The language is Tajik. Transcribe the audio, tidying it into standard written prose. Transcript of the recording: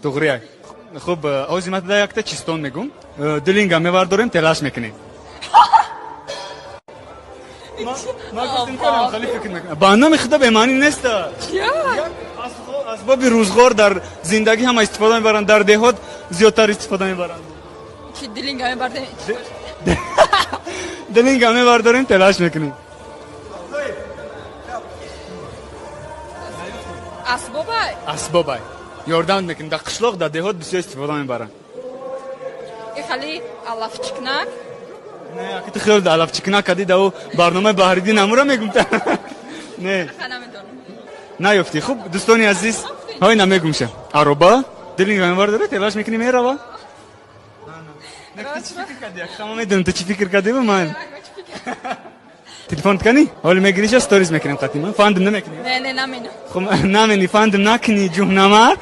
Туғрия. Хуб, ҳозир ман туда якта чистон мегум. Дилинга мевардорем, телаш мекунем. Ман гуфтем, кардам, хеле фикр мекунам. Ба номи худо, бемаънӣ неста. Чия? Асбоби рӯзғор, дар зиндагӣ ҳама истифода мебаранд, дар деҳот зиёдтар истифода мебаранд. Чи, дилинга мебардем? Дилинга мевардорем, телаш мекунем. Асбобай? Асбобай. Ёрдам мекунем. Дар қишлоқ, дар деҳот бисёр истифода мебаранд. И хали алафчикнак? Не, аки ту хеле алафчикнак кардӣ, да ӯ барномаи Баҳриддин амура мегум. Не. Намедонам. Наёфтӣ. Хуб, дӯстони азиз, ҳой, намегумша. Ароба, дилинга мевардора, телаш мекунӣ, мерава. Ту чӣ фикр кардӣ? Ҳама медонам, ту чӣ фикр кардӣ ман. Телефон кани? Ҳоли мегириша, сторис мекунем қатима. Фандм намекунӣ? Не, не, наменам. Хуб, намени, фандм накунӣ, ҷуҳнамар.